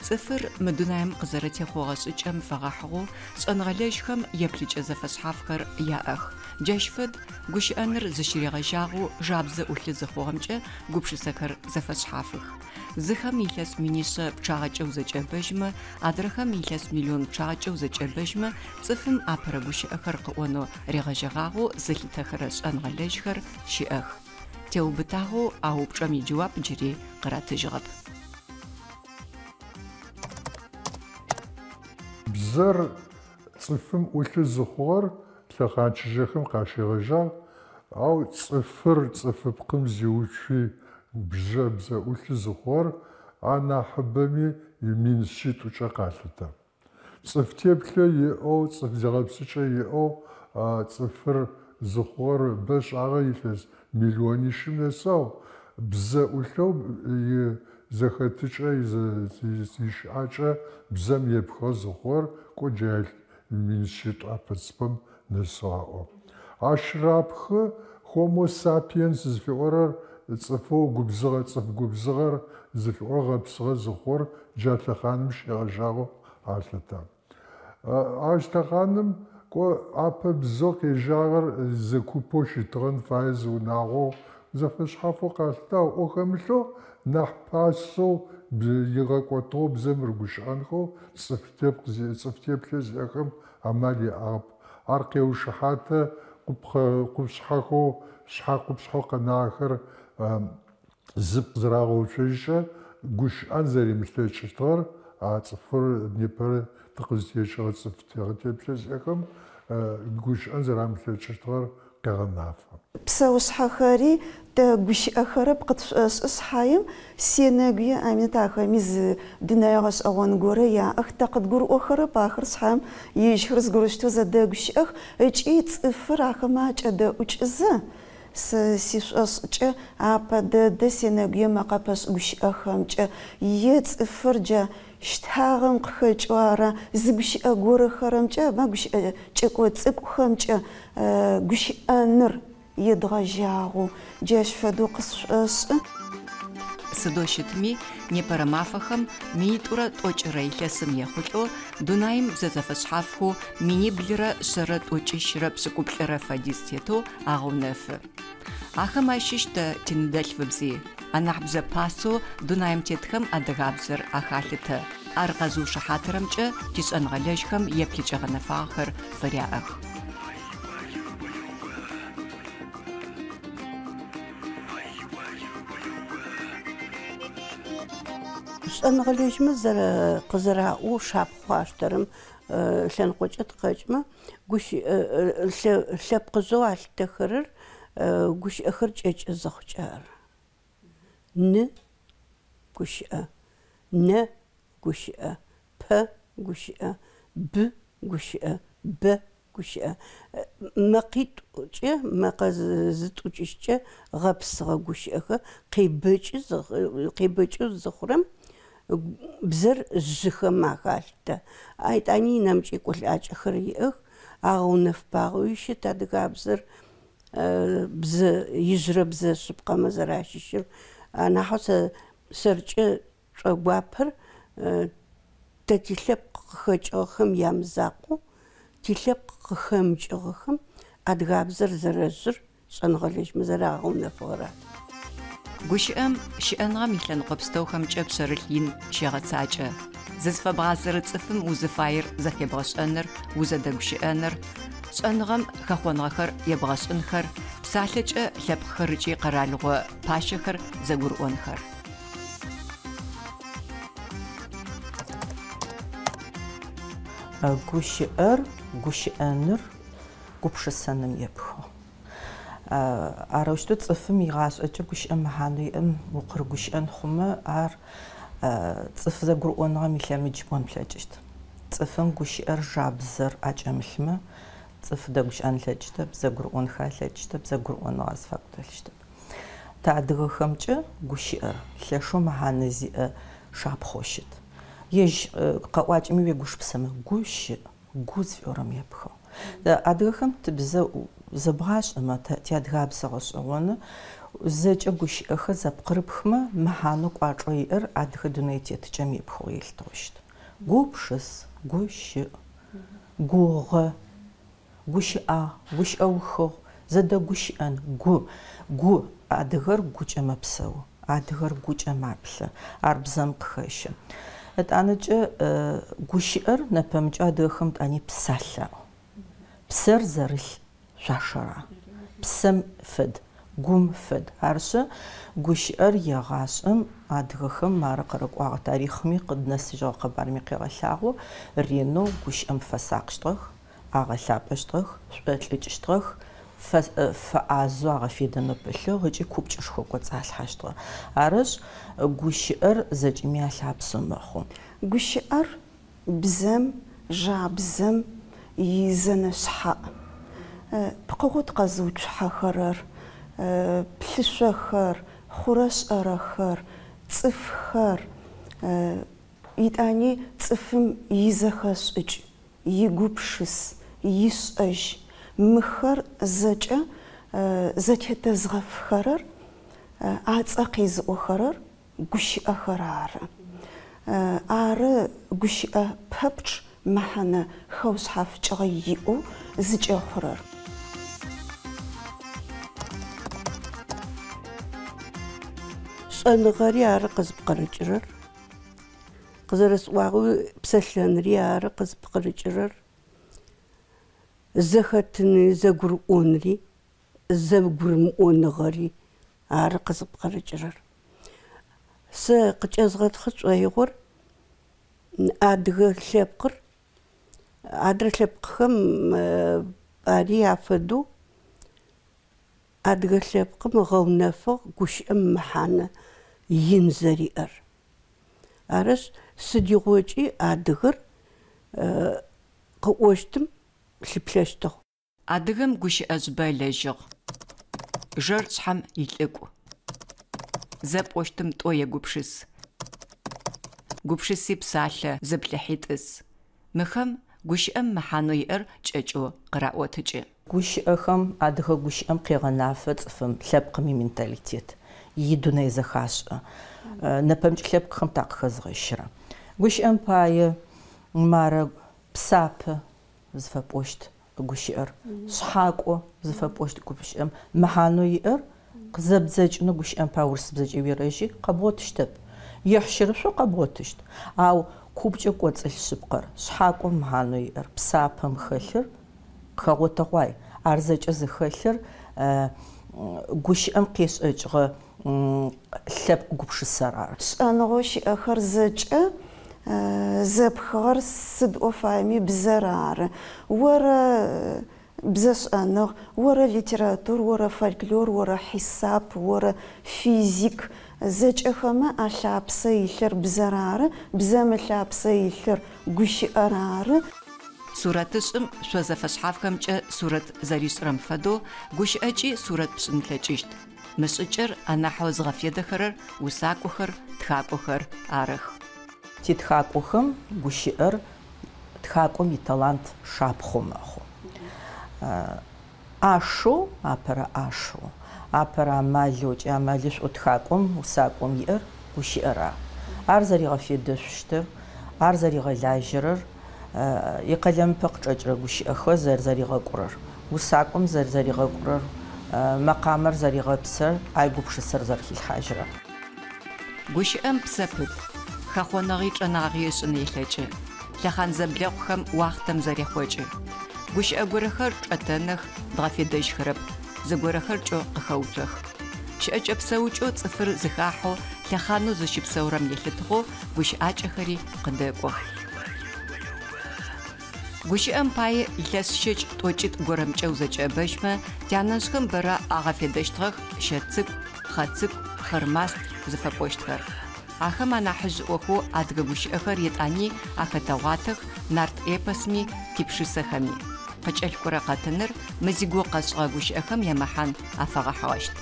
Цӏыфыр мы дунаим къызэрэтехъогъэ шӏыкӏэм фэгъэхьыгъэу шӏэныгъэлэжьхэм еплъыкӏэ зэфэшъхьафхэр яӏэх. Джащ фэд, гущыӏэныр зыщыригъэжьагъэу жабзэ ӏулъы зыхъугъэмкӏэ гупшысэхэр зэфэшъхьафых. Зыхэм илъэс минишъэ пчъагъэкӏэ узэкӏэбэжьмэ, адрэхэм илъэс миллион пчъагъэкӏэ узэкӏэбэжьмэ, цӏыфым апэрэ гущыӏэхэр къыӏонэу ригъэжьэгъагъэу зылъытэхэрэ шӏэныгъэлэжьхэр щыӏэх. Теубытагъэу а упчӏэм иджэуап джыри къыратыжьыгъэп. Бзэр цӏыфым ӏулъы зыхъугъэр лъэхъан чыжьэхэм къащегъэжьагъ, ау цӏыфыр цӏыфыпкъым зиуцуи бжьэ бзэ ӏулъы зыхъугъэр анахьыбэми 1100-кӏэ къалъытэ. Цӏыф теплъэ иӏэу, цӏыф зегъэпсыкӏэ иӏэу цӏыфыр зыхъугъэр бэ шӏагъэ илъэс миллионищым нэсыгъ, бзэ ӏулъэу и зэхэтыкӏэ, ищыӏакӏэ бзэм епхыгъэ зыхъугъэр кӏо джа 1100 апэ-цыпэм нэсыгъ аӏо. Ащ рапхы Homo sapiens зыфиӏорэр цӏыфэу губзыгъэ, цӏыф губзыгъэр зыфиӏорэр гъэпсыгъэ зыхъугъэр джа лъэхъаным щегъэжьагъэу алъытэ. Ащ лъэхъаным кӏо апэ бзэу къежьагъэр зы купэу щытыгъэн фае, зы унагъоу зэфэшъхьафэу къалъытагъ, ӏо хэмылъэу нахь пасэу игъэкӏотыгъэу бзэм рыгущыӏэнхэу цӏыф лъэпкъ зиӏэ, цӏыф теплъэ зиӏэхэм амал яӏагъэп. Ар къеушыхьаты къупшъхьэхэу, шъхьэ къупшъхьэу къэнагъэхэр зыпкъ зырагъэуцожькӏэ гущыӏэн зэримылъэкӏыщтыгъэр, а цӏыфыр непэрэ тыкъызтекӏыгъэ цӏыф теплъэ зиӏэхэм гущыӏэн зэрамылъэкӏыщтыгъэр къегъэнафэ. Псэушъхьэхэри тэ гущыӏэхэрэп къытшӏошӏы шъхьаем, сенэгуе Аминэт ахэми зы дунэе гъэшӏэгъон горэ яӏэх, тэ къыдгурыӏохэрэп ахэр шъхьаем, ежьхэр зыгорэущтэу зэдэгущыӏэх ыкӏи цӏыфыр ахэмэ акӏэдэӏукӏызэ, сэ сишӏошӏкӏэ апэ дэдэ сенэгуе мэкъэпэшӏ гущыӏэхэмкӏэ е цӏыфыр джа щтагъэм къыхэкӏэу ара, зы гущыӏэ горэхэрэмкӏэ, ма гущыӏэ кӏэкӏо цӏыкӏухэмкӏэ гущыӏэныр едгъэжьагъэу, джащ фэдэу къысшӏошӏы. Сыдэу щытми, непэрэ мафэхэм 2100-рэ илъэсым ехъулӏэу дунаим бзэ зэфэшъхьафхэу 11 178 фэдиз тетэу агъэунэфы. Ахэм ащыщ тэ тиныдэлъфыбзи. Анахь бзэ пасэу дунаим тетхэм адыгабзэр ахалъытэ. Ар къэзыушыхьатырэмкӏэ тишӏэныгъэлэжьхэм еплъыкӏэ гъэнэфагъэхэр фыряӏэх. Шӏэныгъэлэжьмэ къызэраӏоу шапхъэу аштэрэм лъэныкъокӏэ тыкъэкӏмэ, лъэпкъыжъэу алъытэхэрэр гущыӏэхэр кӏэкӏы зыхъукӏэ ары. Ны гущыӏэ, нэ гущыӏэ, пэ гущыӏэ, б гущыӏэ, бэ гущыӏэ. Мэкъитӏукӏэ, мэкъэ зытӏукӏыщкӏэ гъэпсыгъэ гущыӏэхэр къебэкӏэу зыхъурэм бзэр жъыхэм ахалъытэ. Етӏани нэмыкӏ екӏолӏакӏэхэр иӏэх, агъэунэфыпагъэуи щыт адыгабзэр бзэ ижъырэ бзэ шъыпкъэмэ зэращыщыр. Анахьэу сэ сэркӏэ шӏогуапэр тэ тилъэпкъ къыхэкӏыгъэхэм ямызакъоу, тилъэпкъ къыхэмыкӏыгъэхэм адыгабзэр зэрэжъыр шӏэныгъэлэжьмэ зэрагъэунэфыгъэр ары. Гущыӏэм щыӏэныгъэм илъэныкъо пстэухэмкӏэ пшъэрылъ ин щегъэцакӏэ. Зызфэбгъазэрэ цӏыфым узыфаер зэхебгъэшӏэныр, узэдэгущыӏэныр, шӏэныгъэм хэхъоныгъэхэр ебгъэшӏынхэр, псалъэкӏэ лъэпкъхэр ыкӏи къэралыгъо пащэхэр зэгурыӏонхэр. Гущыӏэр, гущыӏэныр гупшысэным епхыгъ. Арэущтэу цӏыфым игъашӏэкӏэ гущыӏэм мэхьанэу иӏэм укъырыгущыӏэн хъумэ, ар цӏыф зэгурыӏоныгъэм илъэмыдж пӏон плъэкӏыщт. Цӏыфым гущыӏэр жабзэр ӏэкӏэмылъмэ, цӏыф дэгущыӏэн ылъэкӏыщтэп, зэгурыӏонхэ ылъэкӏыщтэп, зэгурыӏоныгъэ азыфагу дэлъыщтэп. Тэ адыгэхэмкӏэ гущыӏэр лъэшэу мэхьанэ зиӏэ шапхъэу щыт. Ежь къэӏуакӏэми уегупшысэмэ, гущыӏ, гу зыфиӏорэм епхыгъ. Адыгэхэм тыбзэ зэбгъашӏэмэ, тиадыгабзэ гъэшӏэгъоны. Зэкӏэ гущыӏэхэр зэпкърыпхымэ, мэхьанэу кӏуачӏэу иӏэр адыгэ дунэе тетыкӏэм епхыгъэу елъытыгъэу щыт. Гупшыс, гущыӏ, гугъэ, гущыӏагъ, гущыӏэухыгъ, зэдэгущыӏэн, гу, гу, адыгэр гукӏэ мэпсэу, адыгэр гукӏэ маплъэ, ар бзэм къыхэщы. Ытӏанэкӏэ гущыӏэр нэпэмыкӏэу адыгэхэм тӏани псалъ аӏо. Псэр зэрылъ шъуашэр ары. Псэм фэд, гум фэд. Арышъы, гущыӏэр егъашӏэм адыгэхэм мары къырыкӏуагъэ тарихъми къыднэсыжьыгъэ къэбарми къегъэлъагъо, ренэу гущыӏэм фэсакъыщтыгъэх, агъэлъапӏэщтыгъэх, шӏолӏыкӏыщтыгъэх, фэӏазэу агъэфедэнэу пылъыгъ ыкӏи купкӏышхо кӏоцӏалъхьэщтыгъэ. Арышъ, гущыӏэр зэкӏэми алъапсэу мэхъу. Гущыӏэр Бзэм, жабзэм изэнэ шъхьаӏ. Пкъыгъоу тыкъэзыуцухьэхэрэр, плъышъохэр, хъурэ-шӏэрэхэр, цӏыфхэр, етӏани цӏыфым изэхэшӏыкӏ, игупшыс, ишӏэжь, мыхэр зэкӏэ зэтетэзгъэфхэрэр, ацӏэ къезыӏохэрэр гущыӏэхэр ары. Ары гущыӏэ пэпчъ мэхьэнэ хэушъхьафыкӏыгъэ иӏэу зыкӏэхъурэр. Шӏэныгъэри ары къызпкъырыкӏырэр. Къызэрэсӏуагъэу, псэлъэнри ары къызпкъырыкӏырэр. Зэхэтынри, зэгурыӏонри, зэгурымыӏоныгъэри ары къызпкъырыкӏырэр. Сэ къыкӏэзгъэтхъы сшӏоигъор адыгэ лъэпкъыр, адрэ лъэпкъхэм ари афэдэу адыгэ лъэпкъым ыгъэунэфыгъ гущыӏэм мэхьанэ ин зэриӏэр. Арышъ, сыдигъокӏи адыгэр къыӏощтым лъыплъэщтыгъ. Адыгэм гущыӏэжъ бэ ылэжьыгъ. Жэр шъхьэм илӏыкӏу. Зэ пӏощтым тӏо егупшыс. Гупшыси псалъэ, зыплъыхьи тӏыс. Мыхэм гущыӏэм мэхьанэу иӏэр кӏэкӏэу къыраӏотыкӏы. Гущыӏэхэм, адыгэ гущыӏэм къегъэнафэ цӏыфым, лъэпкъым именталитет, идунэе зэхашӏэ. Нэпэмыкӏ лъэпкъхэм такъыхэзгъэщырэ. Гущыӏэм пае, мары псапэ зыфэпӏощт гущыӏэр, шъхьакӏо зыфэпӏощт гущыӏэм мэхьанэу иӏэр къызэбдзэкӏынэу гущыӏэм пае урысыбзэкӏэ уерэжьи, къэбгъотыщтэп. Ехьщырышъоу къэбгъотыщт. Ау купкӏэу кӏоцӏылъ шъыпкъэр, шъхьакӏом мэхьанэу иӏэр, псапэм хэлъыр къыхэгъотэгъуай. Ар зэкӏэ зыхэлъыр гущыӏэм къешӏэкӏыгъэ лъэпкъ гупшысэр ары. Шӏэныгъэу щыӏэхэр зэкӏэ зэпхыгъэр сыд ӏо фаеми бзэр ары. Орэ бзэшӏэныгъ, орэ литератур, орэ фольклор, орэ хьисап, орэ физик, зэкӏэхэмэ алъапсэ илъыр бзэр ары, бзэм ылъапсэ илъыр гущыӏэр ары. Сурэтышӏым шъо зэфэшъхьафхэмкӏэ сурэт зэришӏырэм фэдэу гущыӏэкӏи сурэт пшӏын плъэкӏыщт. Мы шӏыкӏэр анахьэу зыгъэфедэхэрэр усакӏохэр, тхакӏохэр арых. Титхакӏохэм гущыӏэр тхакӏом италант шапхъэу мэхъу. ӏашэу, апэрэ ӏашэу, апэрэ амалэу ыкӏи амалышӏоу тхакӏом, усакӏом иӏэр гущыӏэр ары. Ар зэригъэфедэшъущтыр, ар зэригъэлажьэрэр, икъэлэмыпэ къычӏэкӏырэ гущыӏэхэр зэрэзэригъэкӏурэр, усакӏом зэрэзэригъэкӏурэр, мэкъамэр зэригъэпсырэр, ай гупшысэр зэрэхилъхьажьырэр. Гущыӏэм псэ пыт, хэхъоныгъи чӏэнагъи ышӏын елъэкӏы. Лъэхъан зэблэхъухэм уахътэм зэрехъокӏы. Гущыӏэ горэхэр чӏэтэнэх, дгъэфедэжьхэрэп, зыгорэхэр кӏэу къыхэуцох. Щыӏэкӏэ-псэукӏэу цӏыфыр зыхахьэу, лъэхъанэу зыщыпсэурэм елъытыгъэу гущыӏакӏэхэри къыдэкӏох. Гущыӏэм пае, илъэс щэкӏ тӏокӏитӏу горэмкӏэ узэкӏэӏэбэжьмэ, тянэжъхэм бэрэ агъэфедэщтыгъэх щэ цӏыкӏу, хъэ цӏыкӏу, хъырмаст зыфэпӏощтхэр. Ахэм анахьыжъыӏохэу адыгэ гущыӏэхэр етӏани ахэтэгъуатэх нарт эпосми, типшысэхэми. Къыкӏэлъыкӏорэ къэтыныр мы зигугъу къэсшӏыгъэ гущыӏэхэм ямэхьан афэгъэхьыгъэщт.